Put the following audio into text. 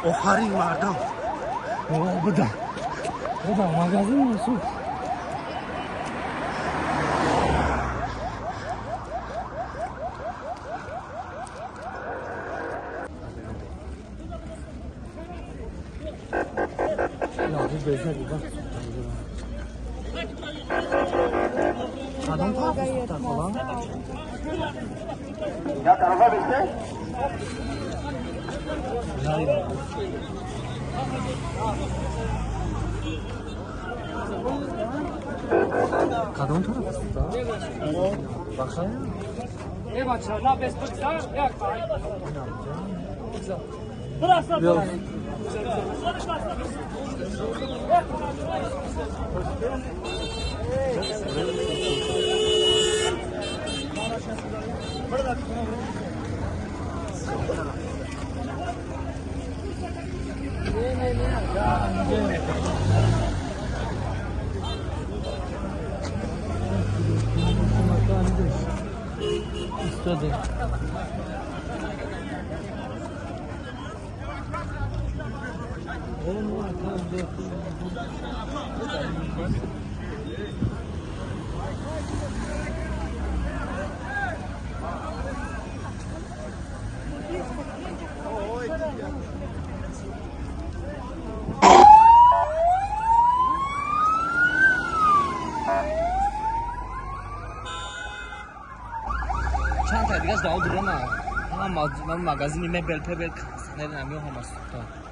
Офарин, мардам. Буда. Буда, магазин су. Кадом тараф сухта хола? Я тарафа бесте? Кадом тараф сухта? Бахшай? Э, бача, на без бикса, як бай. Истоде. Чанд та дигаш дао дурона. Ҳама магазини мебел, пебел, кондиционер, намиё ҳама сухта.